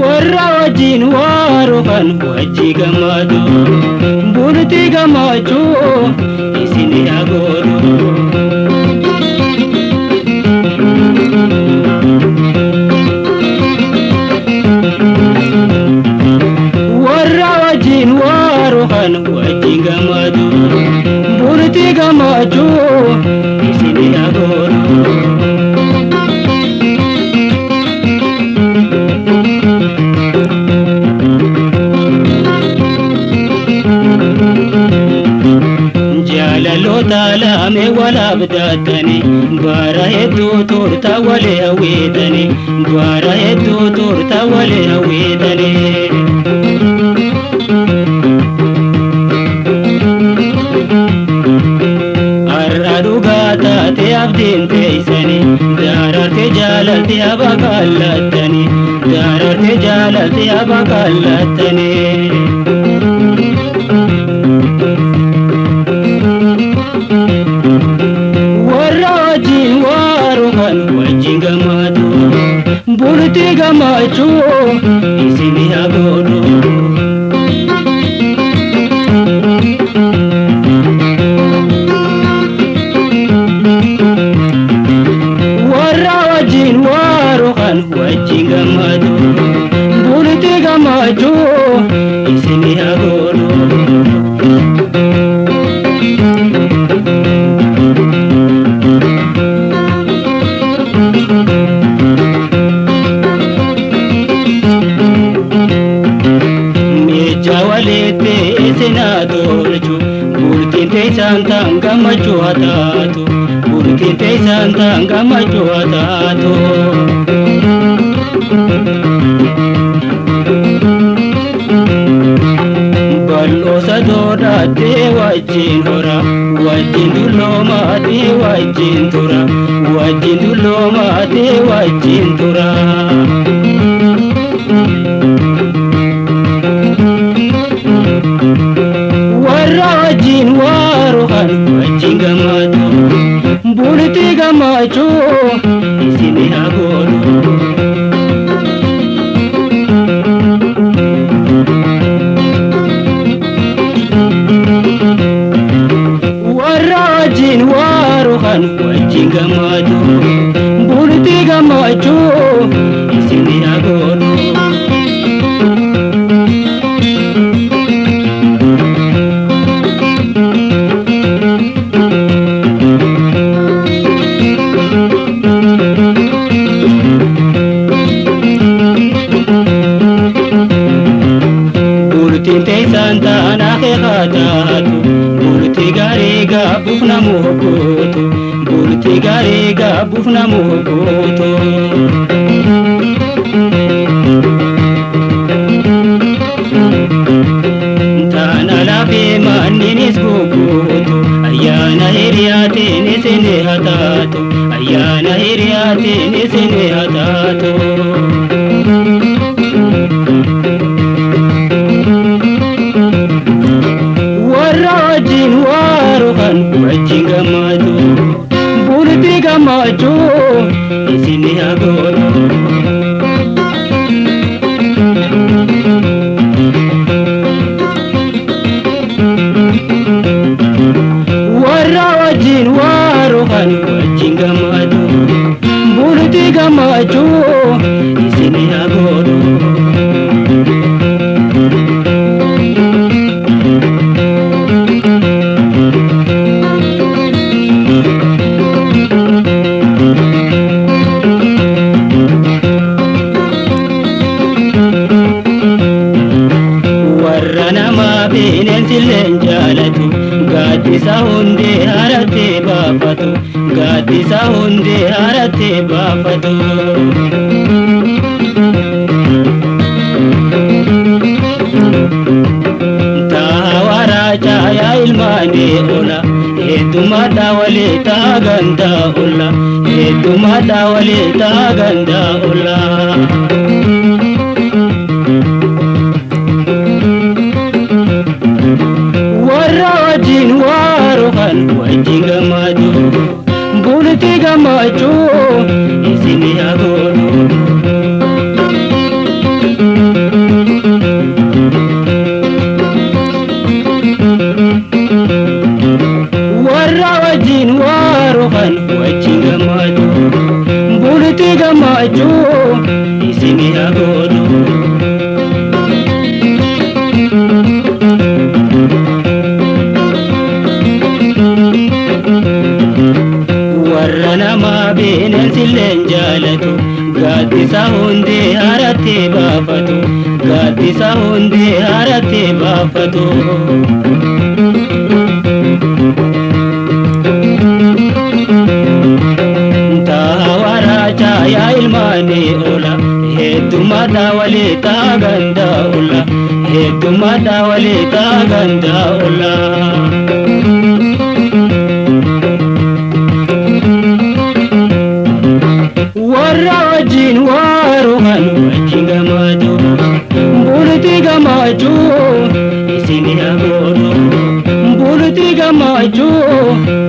Warra wajjin waaru kan wajji gammadu bultii gammachuu isin haa godhu. Warra wajjin waaru kan wajjin gammadu bultii gammachuu isin haa godhu. Jaalaloota lame wal abdatanii bara hedduu turta walii hawwitanii bara hedduu turta walii hawwitanii. Har'a dhugaa taate abdiin teessanii daararte jaalalti haba kaallattanii daararte jaalalti haba kaallattanii. Warra wajjin waaru kan wajjin gammadu bultii gammachuu isin haa godhu. Warra wajjin waaru kan wajjin gammadu bultii gammachuu isin haa godhu. Meja walitti isin haa tolchu bultiin teessaan taan gammachuu haa taatu bultiin teessaan taan gammachuu haa taatu. Bal'oo sadoodhaattee wajjin hora wajjin dulloomaatee wajjin tura wajjin dulloomaatee wajjin tura. Warra wajjin waaru kan wajjin gammadu bultii gammachuu isin haa godhu. Warra wajjin waaru kan wajjin gammadu bultii gammachuu isin haa godhu. Bultiin teessaan taan akeekaa taatu bultii gaarii gaabbuuf namu hogguutu bultii gaarii gaabbuuf namu hogguutu. Taana lafee manniinis gugguutu ayyaana hiriyaatiin isin haa taatu ayyaana hiriyaatiin isin haa taatu. Warra wajjin waaru kan wajjin gammadu bultii gammachuu isin haa godhu. Warra wajjin waaru kan wajjin gammadu bultii gammachuu isin haa godhu. Warra namaa bineensillee hin jaalatu gaaddisa hundee haratee baafatu gaaddisa hundee haratee baafatu. Taa waraa caayaa ilmaanii ola heddummaadhaa walii taa gandaa ola heddummaadhaa walii taa gandaa ola. Warra wajjin waaru kan wajjin gammadu bultii gammadu. gammachuu isin haa godhu. Warra wajjin waaru kan wajjin gammadu, bultii gammachuu isin haa godhu. Warra namaa bineensilleen jaalatu, gaaddisa hundee haratti baafatu, gaaddisa hundee haratti baafatu. Taawara yaa ilmaanii ola, heddummaadha walii taa ganda ola, heddummaadha walii taa ganda ola. Warra wajjin waaru kan wajjin gammadu, bultii gammachuu isin haa godhu, bultii gammachuu